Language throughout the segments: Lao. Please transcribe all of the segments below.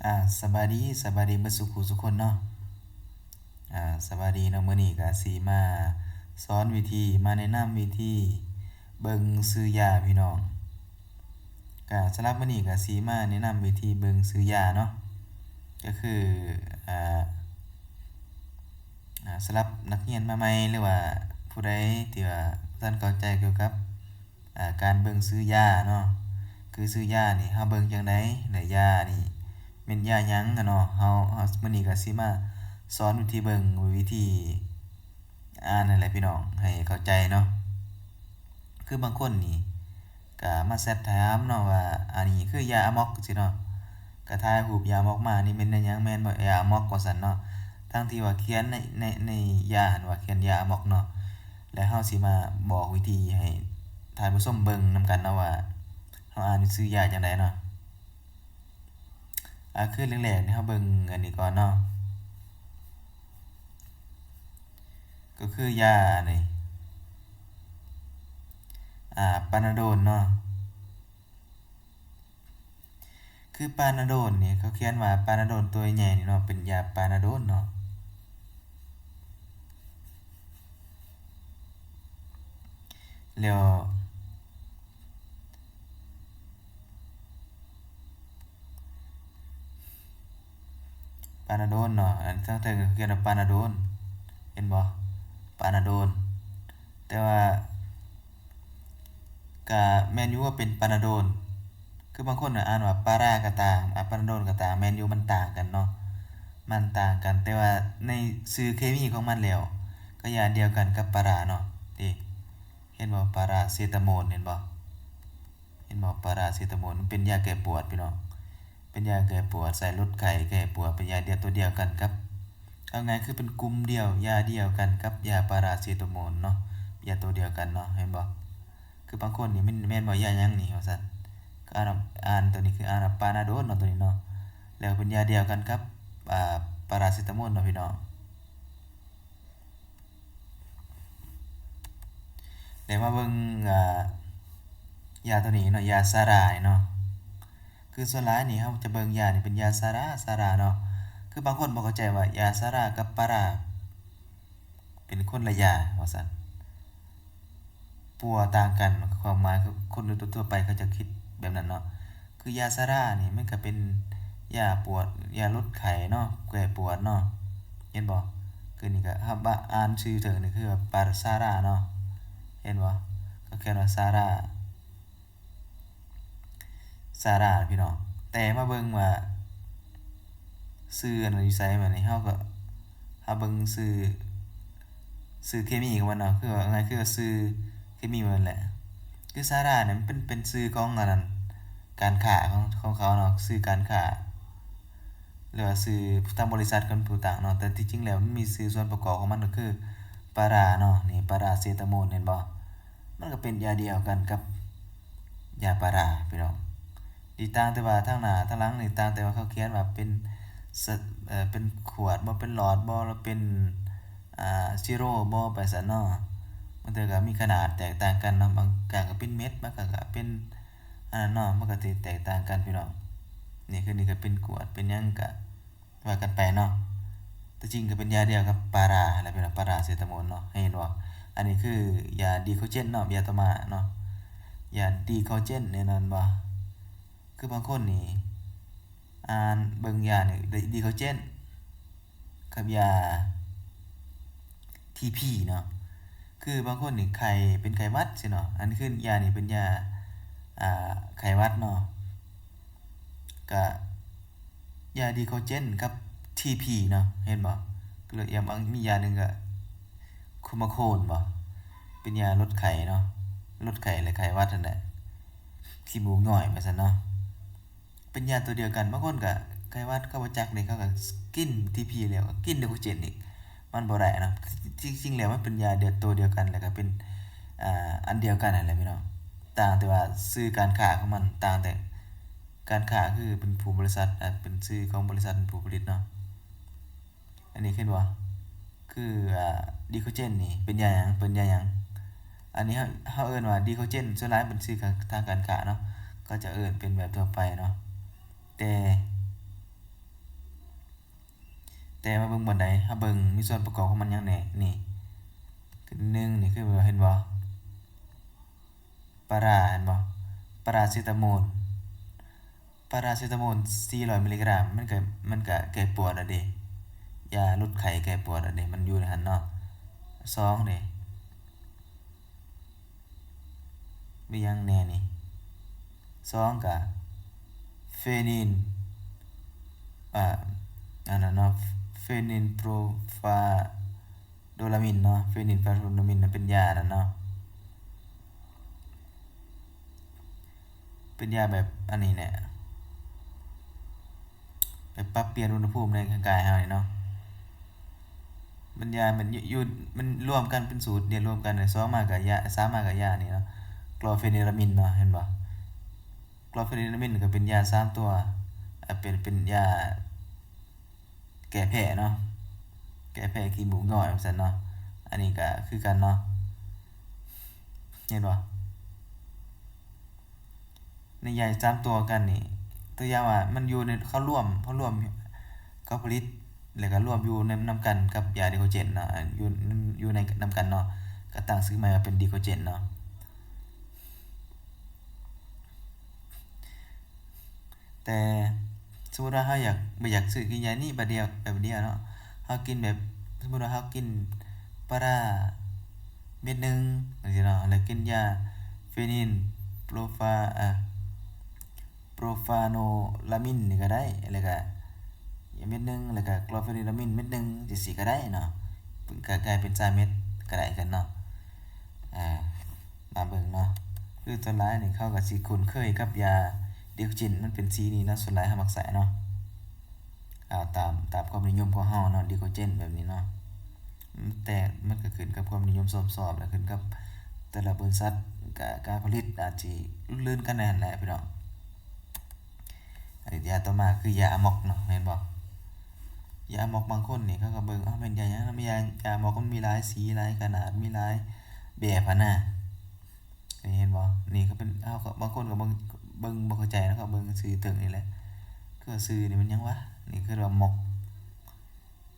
ອາ ສະບາຍດີ, ສະບາຍດີເບິດສູ່ຜູ້ສູ່ຄົນເນາະ. ອາ ສະບາຍດີເນາະ, ມື້ນີ້ກະຊິມາສອນວິທີ, ມາແນະນຳວິທີເບິ່ງຊື່ຢາພີ່ນ້ອງ. ກະສຳລັບມື້ນີ້ກະຊິມາແນະນຳວິທີເບິ່ງຊື່ຢາເນາະ, ກະຄື ອາ ອາ ສຳລັບນັກຮຽນມາໃໝ່ ຫຼືວ່າຜູ້ໃດທີ່ວ່າບໍ່ທັນເຂົ້າໃຈກ່ຽວກັບ ອາ ການເບິ່ງຊື່ຢາເນາະ, ຄືຊື່ຢານີ້ເຮົາເບິ່ງຈັ່ງໃດ ແລະ ຢານີ້ແມ່ນຢາຫຍັງຫັ້ນເນາະ. ເຮົາ ເຮົາ ມື້ນີ້ກະຊິມາສອນວິທີເບິ່ງ ວິທີອ່ານຫັ້ນແຫຼະພີ່ນ້ອງ ໃຫ້ເຂົ້າໃຈເນາະ. ຄືບາງຄົນນີ້ກະມາແຊັດຖາມເນາະວ່າ ອັນນີ້ຄືຢາອາມັອກຊີ້ເນາະ, ກະຖ່າຍຮູບຢາອາມັອກມາ ນີ້ແມ່ນຫຍັງ ແມ່ນບໍ່ຢາອາມັອກ ວ່າຊັ້ນເນາະ, ທັງທີ່ວ່າຂຽນໃນ ໃນ ໃນຢາຫັ້ນວ່າຂຽນຢາອາມັອກເນາະ. ແລະ ເຮົາຊິມາບອກວິທີໃຫ້ທ່ານຜູ້ຊົມເບິ່ງນຳກັນເນາະວ່າ ເຮົາອ່ານຊື່ຢາຈັ່ງໃດເນາະ. ອາ ຄືແລກໆນີ້ເຮົາເບິ່ງອັນນີ້ກ່ອນເນາະ, ກໍຄືຢານີ້ ອາ ປານາໂດນເນາະ. ຄືປານາໂດນນີ້ ເຂົາຂຽນວ່າປານາໂດນຕົວໃຫຍ່ນີ້ເນາະ ເປັນຢາປານາໂດນເນາະ. ແລ້ວ ປານາໂດນເນາະ, ອັນທາງເທິງຂຽນວ່າປານາໂດນ ເຫັນບໍ່? ປານາໂດນ. ແຕ່ວ່າກະແມ່ນຢູ່ວ່າເປັນປານາໂດນ, ຄືບາງຄົນອ່ານວ່າປາຣາກະຕາມ ອາ ປານາໂດນກະຕາມ, ແມ່ນຢູ່ ມັນຕ່າງກັນເນາະ ມັນຕ່າງກັນ. ແຕ່ວ່າໃນຊື່ເຄມີຂອງມັນແລ້ວ ກະຢາດຽວກັນກັບປາຣາເນາະ. ເດ ເຫັນບໍ່? ປາຣາເຊຕາໂມນ ເຫັນບໍ່? ເຫັນບໍ່? ປາຣາເຊຕາໂມນ ມັນເປັນຢາແກ້ປວດພີ່ນ້ອງ, ເປັນຢາແກ້ປວດ ໃສ່ລົດໄຂ້ແກ້ປວດ, ເປັນຢາດຽວ ຕົວດຽວກັນກັບ ເອົາງ່າຍຄືເປັນກຸ່ມດຽວ ຢາດຽວກັນກັບຢາປາຣາເຊຕາໂມນເນາະ, ຢາຕົວດຽວກັນເນາະ. ເຫັນບໍ່? ຄືບາງຄົນນີ້ ແມ່ນ ແມ່ນບໍ່ ຢາຫຍັງນີ້ ວ່າຊັ້ນ, ກໍອ່ານ ອ່ານຕົວນີ້ຄືອ່ານວ່າປານາໂດນເນາະ ຕົວນີ້ເນາະ, ແລ້ວເປັນຢາດຽວກັນກັບ ອາ ປາຣາເຊຕາໂມນເນາະພີ່ນ້ອງ. ແລ້ວມາເບິ່ງ ອາ ຢາຕົວນີ້ເນາະ ຢາຊາຣານີ້ເນາະ. ຄືສ່ວນຫຼາຍນີ້ເຮົາຈະເບິ່ງຢານີ້ເປັນຢາຊາຣາ ຊາຣາເນາະ, ຄືບາງຄົນບໍ່ເຂົ້າໃຈວ່າຢາຊາຣາກັບປາຣາເປັນຄົນລະຢາວ່າຊັ້ນ, ປົວຕ່າງກັນ. ຄວາມໝາຍຄືຄົນໂດຍທົ່ວໆໄປເຂົາຈະຄິດແບບນັ້ນເນາະ. ຄືຢາຊາຣານີ້ມັນກະເປັນຢາປວດ ຢາລົດໄຂ້ເນາະ ແກ້ປວດເນາະ, ເຫັນບໍ່? ຄືນີ້ກະ ເຮົາອ່ານຊື່ເທິງນີ້ຄືວ່າປາ ຊາຣາເນາະ, ເຫັນບໍ່? ເຂົາຂຽນວ່າຊາຣາ ຊາຣາພີ່ນ້ອງ. ແຕ່ມາເບິ່ງວ່າຊື່ອັນນັ້ນຢູ່ໃສ, ບາດນີ້ເຮົາກໍ ເຮົາເບິ່ງຊື່ ຊື່ເຄມີຂອງມັນເນາະ, ຄືວ່າງ່າຍຄືວ່າຊື່ເຄມີຂອງມັນແຫຼະ. ຄືຊາຣານີ້ມັນເປັນ ເປັນຊື່ຂອງອັນນັ້ນ ການຄ້າຂອງ ຂອງເຂົາເນາະ, ຊື່ການຄ້າ ຫຼືວ່າຊື່ທາງບໍລິສັດເປັນຜູ້ຕັ້ງເນາະ, ແຕ່ທີ່ຈິງແລ້ວມັນມີຊື່ສ່ວນປະກອບຂອງມັນກໍຄືປາຣາເນາະ. ນີ້ ປາຣາເຊຕາໂມນ ເຫັນບໍ່? ມັນກໍເປັນຢາດຽວກັນກັບຢາປາຣາພີ່ນ້ອງ, ທີ່ຕ່າງແຕ່ວ່າທາງໜ້າທາງຫຼັງນີ້ ຕ່າງແຕ່ວ່າເຂົາຂຽນວ່າເປັນ ສະ ເອີ ເປັນຂວດບໍ ເປັນຫຼອດບໍ ຫຼືເປັນ ອາ ຊີໂຣບໍ ໄປຊັ້ນເນາະ. ບາງເທື່ອກໍມີຂະໜາດແຕກຕ່າງກັນເນາະ, ບາງຄັ້ງກໍເປັນເມັດ ບາງຄັ້ງກໍເປັນອັນນັ້ນເນາະ, ມັນກໍຊິແຕກຕ່າງກັນພີ່ນ້ອງ. ນີ້ຄື ນີ້ກໍເປັນຂວດເປັນຫຍັງກໍ ວ່າກັນໄປເນາະ, ແຕ່ຈິງກໍເປັນຢາດຽວກັບປາຣາຫັ້ນແຫຼະພີ່ນ້ອງ, ປາຣາເຊຕາໂມນເນາະ, ເຫັນບໍ່? ອັນນີ້ຄືຢາດີໂຄເຈນເນາະ, ຢາຕໍ່ມາເນາະ, ຢາດີໂຄເຈນແນ່ນອນບໍ່? ຄືບາງຄົນນີ້ອ່ານເບິ່ງຢານີ້ ດີ ດີໂຄເຈນ ກັບຢາທີພີເນາະ. ຄືບາງຄົນນີ້ໄຂ້ ເປັນໄຂ້ຫວັດຊີ້ເນາະ, ອັນນີ້ຄືຢານີ້ເປັນຢາ ອາ ໄຂ້ຫວັດເນາະ, ກະ ຢາດີໂຄເຈນກັບທີພີເນາະ, ເຫັນບໍ່? ແລ້ວອີກຢ່າງ ມີຢາໜຶ່ງກະໂຄມາໂຄນບໍ ເປັນຢາລົດໄຂ້ເນາະ, ລົດໄຂ້ ແລະ ໄຂ້ຫວັດຫັ້ນແຫຼະ, ຂີ້ມູກຍ້ອຍວ່າຊັ້ນເນາະ, ເປັນຢາຕົວດຽວກັນ. ບາງຄົນກະໄຂ້ຫວັດ ເຂົາບໍ່ຈັກເດ້ ເຂົາກະກິນທີພີແລ້ວກະກິນດີໂຄເຈນອີກ, ມັນບໍ່ໄດ້ເນາະ. ທີ່ຈິງແລ້ວມັນເປັນຢາດຽວ ໂຕດຽວກັນ ແລ້ວກະເປັນ ອາ ອັນດຽວກັນຫັ້ນແຫຼະພີ່ນ້ອງ, ຕ່າງແຕ່ວ່າຊື່ການຄ້າຂອງມັນ, ຕ່າງແຕ່ ການຄ້າຄືເປັນຜູ້ບໍລິສັດ ອາ ເປັນຊື່ຂອງບໍລິສັດເປັນຜູ້ຜະລິດເນາະ. ອັນນີ້ເຫັນບໍ່? ຄື ອາ ດີໂຄເຈນນີ້ເປັນຢາຫຍັງ? ເປັນຢາຫຍັງ? ອັນນີ້ເຮົາ ເຮົາເອີ້ນວ່າດີໂຄເຈນ, ສ່ວນຫຼາຍເປັນຊື່ທາງການຄ້າເນາະ, ເຂົາຈະເອີ້ນເປັນແບບທົ່ວໄປເນາະ. ແຕ່ ແຕ່ມາເບິ່ງບ່ອນໃດ? ເຮົາເບິ່ງມີສ່ວນປະກອບຂອງມັນຫຍັງແດ່? ນີ້ ໜຶ່ງ ນີ້ຄືເຫັນບໍ່? ປາຣາ ເຫັນບໍ່? ປາຣາເຊຕາໂມນ ປາຣາເຊຕາໂມນສີ່ຮ້ອຍມິລລີກຣາມ ມັນກະ ມັນກະແກ້ປວດແລ້ວເດ້ ຢາລົດໄຂ້ແກ້ປວດແລ້ວເດ້ ມັນຢູ່ໃນຫັ້ນເນາະ. ສອງເດ້ ມີຫຍັງແດ່ນີ້? ສອງກະເຟນິນ ອ່າ ອັນນັ້ນເນາະ ເຟນິນໂປຣຟາໂດລາມິນເນາະ ເຟນິນໂປຣຟາໂດລາມິນນະ ເປັນຢານັ້ນເນາະ ເປັນຢາແບບອັນນີ້ແຫຼະ ໄປປັບປ່ຽນອຸນຫະພູມໃນຮ່າງກາຍເຮົານີ້ເນາະ. ມັນຢາ ມັນຢູ່ ມັນລວມກັນເປັນສູດ ລວມກັນ ສອງມາກະຢາ ສາມມາກະຢານີ້ເນາະ ຄລໍເຟນິລາມິນເນາະ ເຫັນບໍ່? ຄລໍເຟນິລາມິນກະເປັນຢາສາມຕົວ ເປັນ ເປັນຢາແກ້ແພ້ເນາະ ແກ້ແພ້ຂີ້ມູກຍ້ອຍວ່າຊັ້ນເນາະ. ອັນນີ້ກະຄືກັນເນາະ ເຫັນບໍ່? ໃນຢາສາມຕົວກັນນີ້ ຕົວຢ່າງວ່າມັນຢູ່ໃນ ເຂົາລວມ ເຂົາລວມ ເຂົາຜະລິດ ແລ້ວກະລວມຢູ່ນຳ ນຳກັນກັບຢາດີໂຄເຈນເນາະ ຢູ່ ຢູ່ໃນນຳກັນເນາະ ກະຕັ້ງຊື່ໃໝ່ວ່າເປັນດີໂຄເຈນເນາະ. ແຕ່ສົມມຸດວ່າເຮົາຢາກ ບໍ່ຢາກຊື້ກິນຢານີ້ບາດດຽວ ແບບດຽວເນາະ ເຮົາກິນແບບ ສົມມຸດວ່າເຮົາກິນປາຣາເມັດໜຶ່ງຈັ່ງຊີ້ເນາະ ແລ້ວກິນຢາເຟນິນໂປຣຟາ ອາ ໂປຣຟາໂນລາມິນນີ້ກະໄດ້ ແລ້ວກະເມັດໜຶ່ງ ແລ້ວກະຄລໍເຟນິລາມິນເມັດໜຶ່ງ ຈັ່ງຊີ້ກະໄດ້ເນາະ ກະກາຍເປັນສາມເມັດກະໄດ້ຄືກັນເນາະ. ອາ ມາເບິ່ງເນາະ ຄືສ່ວນຫຼາຍນີ້ເຂົາກະຊິຄຸ້ນເຄີຍກັບຢາດີໂຄເຈນ ມັນເປັນສີນີ້ເນາະ ສ່ວນຫຼາຍເຮົາມັກໃຊ້ເນາະ ອາ ຕາມ ຕາມຄວາມນິຍົມຂອງເຮົາເນາະ ດີໂຄເຈນແບບນີ້ເນາະ. ແຕ່ມັນກະຂຶ້ນກັບຄວາມນິຍົມຊົມຊອບ ແລະ ຂຶ້ນກັບແຕ່ລະບໍລິສັດ ການຜະລິດອາດຊິລຸນເລີນກັນແດ່ຫັ້ນແຫຼະພີ່ນ້ອງ. ອັນນີ້ຢາຕໍ່ມາຄືຢາອາມັອກເນາະ ແມ່ນບໍ່? ຢາອາມັອກບາງຄົນນີ້ເຂົາກະເບິ່ງ ເອົ້າ ແມ່ນຢາຫຍັງ? ແມ່ນຢາ ຢາອາມັອກມັນມີຫຼາຍສີ ຫຼາຍຂະໜາດ ມີຫຼາຍແບບຫັ້ນນະ ນີ້ເຫັນບໍ່? ນີ້ກະເປັນ ເຮົາກະ ບາງຄົນກະເບິ່ງ ເບິ່ງບໍ່ເຂົ້າໃຈເນາະ ກະເບິ່ງຊື່ເທິງນີ້ແຫຼະ ຄືວ່າຊື່ນີ້ມັນຫຍັງວະ? ນີ້ຄືວ່າມັອກ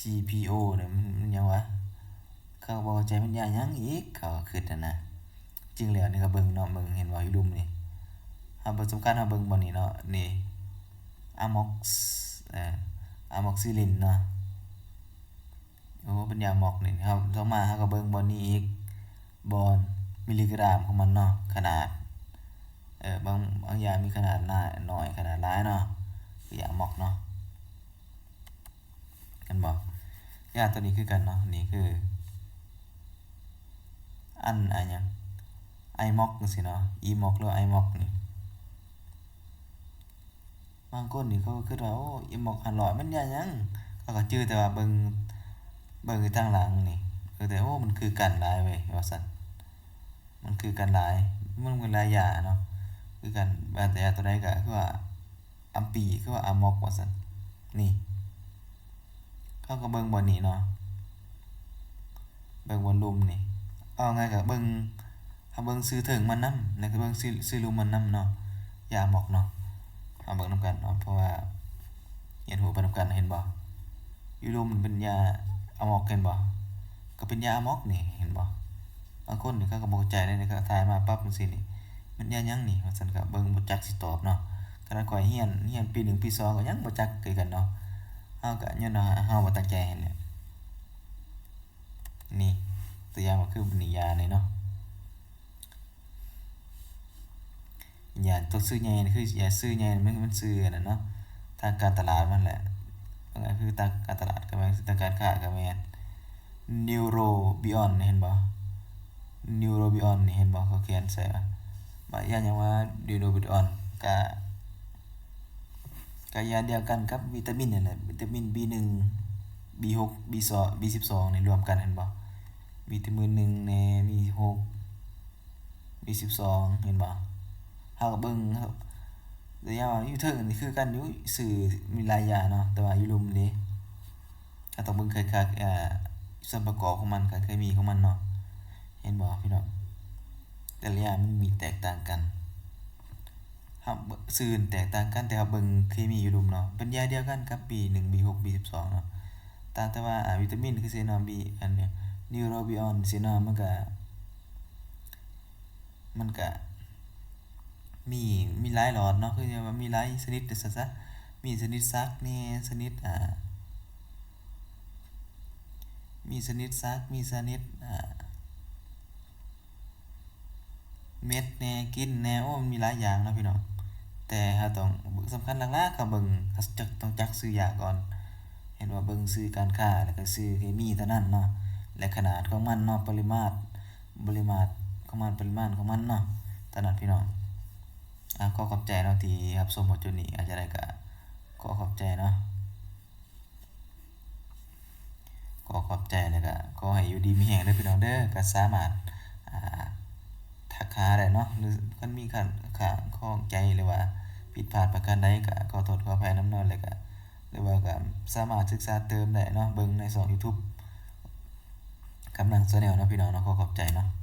ຈີພີໂອ ນີ້ມັນ ມັນຫຍັງວະ? ເຂົາກະບໍ່ເຂົ້າໃຈມັນຢາຫຍັງອີກ ເຂົາກະຄຶດຫັ້ນນະ. ຈິງແລ້ວນີ້ກະເບິ່ງເນາະ ເບິ່ງເຫັນບໍ່ ຢູ່ລຸ່ມນີ້ ເຮົາເບິ່ງ ສຳຄັນເຮົາເບິ່ງບ່ອນນີ້ເນາະ ນີ້ ອາມັອກ ເອີ ອາມັອກຊີລິນເນາະ ໂອ້ ເປັນຢາມັອກນີ້ ເຮົາ ຕໍ່ມາເຮົາກະເບິ່ງບ່ອນນີ້ອີກ ບ່ອນມິລລີກຣາມຂອງມັນເນາະ ຂະໜາດ ເອີ ບາງ ບາງຢາມີຂະໜາດໜ້ອຍ ຂະໜາດຫຼາຍເນາະ ຄືຢາມັອກເນາະ. ເຫັນບໍ່? ຢາໂຕນີ້ຄືກັນເນາະ ນີ້ຄື ອັນ ອັນຫຍັງ ໄອມັອກ ຈັ່ງຊີ້ເນາະ ອີມັອກ ຫຼື ໄອມັອກນີ້ ບາງຄົນນີ້ເຂົາກະຄຶດວ່າ ໂອ້ ອີມັອກຫ້າຮ້ອຍມັນຢາຫຍັງ? ເຂົາກະຈື່ແຕ່ວ່າເບິ່ງ ເບິ່ງຢູ່ທາງຫຼັງນີ້ ເອີ ແຕ່ ໂອ້ ມັນຄືກັນຫຼາຍເວີຍ ວ່າຊັ້ນ ມັນຄືກັນຫຼາຍ ມັນມີຫຼາຍຢາເນາະ ຄືກັນ ວ່າແຕ່ຢາໂຕໃດກະຄືວ່າ ອຳປີ ຄືວ່າອາມັອກ ວ່າຊັ້ນ ນີ້ ເຮົາກະເບິ່ງບ່ອນນີ້ເນາະ ເບິ່ງບ່ອນລຸ່ມນີ້ ເອົາງ່າຍກະເບິ່ງ ເຮົາເບິ່ງຊື່ເທິງມັນນຳ ແລ້ວກະເບິ່ງຊື່ ຊື່ລຸ່ມມັນນຳເນາະ ຢາອາມັອກເນາະ ເຮົາເບິ່ງນຳກັນເນາະ ເພາະວ່າຮຽນຮູ້ໄປນຳກັນ ເຫັນບໍ່? ຢູ່ລຸ່ມເປັນຢາອາມັອກ ເຫັນບໍ່? ກະເປັນຢາອາມັອກນີ້ ເຫັນບໍ່? ບາງຄົນນີ້ເຂົາກະບໍ່ເຂົ້າໃຈເດ້ ເຂົາຖ່າຍມາປັບຈັ່ງຊີ້ນີ້ ແມ່ນຢາຫຍັງນີ້ ວ່າຊັ້ນ ກະເບິ່ງບໍ່ຈັກຊິຕອບເນາະ. ຂະໜາດຂ້ອຍຮຽນ ຮຽນປີໜຶ່ງ ປີສອງ ກະຍັງບໍ່ຈັກຄືກັນເນາະ ເຮົາກະຍ້ອນວ່າເຮົາບໍ່ຕັ້ງໃຈຫັ້ນແຫຼະ. ນີ້ ຕົວຢ່າງກະຄືນີ້ ຢານີ້ເນາະ ຢາໂຕຊື່ໃຫຍ່ ຄືຢາຊື່ໃຫຍ່ ມັນ ມັນຊື່ອັນນັ້ນເນາະ ທາງການຕະຫຼາດມັນແຫຼະ ຄືທາງການຕະຫຼາດກະແມ່ນ ທາງການຄ້າກະແມ່ນ ນິວໂຣບິອອນ ເຫັນບໍ່? ນິວໂຣບິອອນນີ້ ເຫັນບໍ່? ເຂົາຂຽນໃສ່ວ່າ ຢາຫຍັງວ່າ ນິວໂຣບິອອນ ກະ ກະຢາດຽວກັນກັບວິຕາມິນຫັ້ນແຫຼະ ວິຕາມິນບີໜຶ່ງ ບີຫົກ ບີສອງ ບີສິບສອງ ນີ້ລວມກັນ ເຫັນບໍ່? ມີແຕ່ມື້ໜຶ່ງແດ່ ມີຫົກ ມີສິບສອງ ເຫັນບໍ່? ເຮົາກະເບິ່ງ ແຕ່ຢ່າວ່າຢູ່ເທິງນີ້ຄືກັນຢູ່ ຊື່ມີຫຼາຍຢາເນາະ ແຕ່ວ່າຢູ່ລຸ່ມເດ້ ເຮົາຕ້ອງເບິ່ງຄັກໆ ສ່ວນປະກອບຂອງມັນ ການເຄມີຂອງມັນເນາະ ເຫັນບໍ່ພີ່ນ້ອງ? ແຕ່ລະຢ່າງມັນມີແຕກຕ່າງກັນ ເຮົາ ຊື່ແຕກຕ່າງກັນ ແຕ່ເຮົາເບິ່ງເຄມີຢູ່ລຸ່ມເນາະ ເປັນຢາດຽວກັນກັບບີໜຶ່ງ ບີຫົກ ບີສິບສອງ ເນາະ. ຕ່າງແຕ່ວ່າ ອາ ວິຕາມິນ ຄືຊີ້ເນາະ ບີ ອັນນີ້ ນີວໂຣບິອອນ ຊີ້ເນາະ ມັນກະ ມັນກະມີ ມີຫຼາຍຫຼອດເນາະ ຄືວ່າມີຫຼາຍຊະນິດວ່າຊັ້ນຊະ ມີຊະນິດສັກແດ່ ຊະນິດ ອາ ມີຊະນິດສັກ ມີຊະນິດ ອາ ເມັດແດ່ ກິນແດ່ ໂອ້ ມັນມີຫຼາຍຢ່າງເນາະພີ່ນ້ອງ ແຕ່ເຮົາຕ້ອງ ສຳຄັນຫຼັກໆ ເຮົາເບິ່ງ ເຮົາຈະຕ້ອງຈັກຊື່ຢາກ່ອນ ເຫັນວ່າເບິ່ງຊື່ການຄ້າ ແລ້ວກໍຊື່ເຄມີເທົ່ານັ້ນເນາະ ແລະ ຂະໜາດຂອງມັນເນາະ ປະລິມາດ ປະລິມາດຂອງມັນ ປະລິມານຂອງມັນເນາະ ເທົ່ານັ້ນພີ່ນ້ອງ. ອາ ຂໍຂອບໃຈເນາະທີ່ຮັບຊົມຮອດຈຸດນີ້ ອາ ຈັ່ງໃດກໍຂໍຂອບໃຈເນາະ. ຂໍຂອບໃຈ ແລ້ວກະຂໍໃຫ້ຢູ່ດີມີແຮງເດີພີ່ນ້ອງເດີ ກະສາມາດ ອາ ທັກຫາໄດ້ເນາະ ຫຼືຄັນມີຂັດຂ້ອງໃຈ ຫຼືວ່າຜິດພາດປະການໃດ ກະຂໍໂທດຂໍອະໄພນຳເນາະ ແລ້ວກະ ຫຼືວ່າກະສາມາດສຶກສາເຕີມໄດ້ເນາະ ເບິ່ງໃນຊ່ອງຢູທູບ ກຳລັງແຊນແນວເນາະພີ່ນ້ອງເນາະ ຂໍຂອບໃຈເນາະ.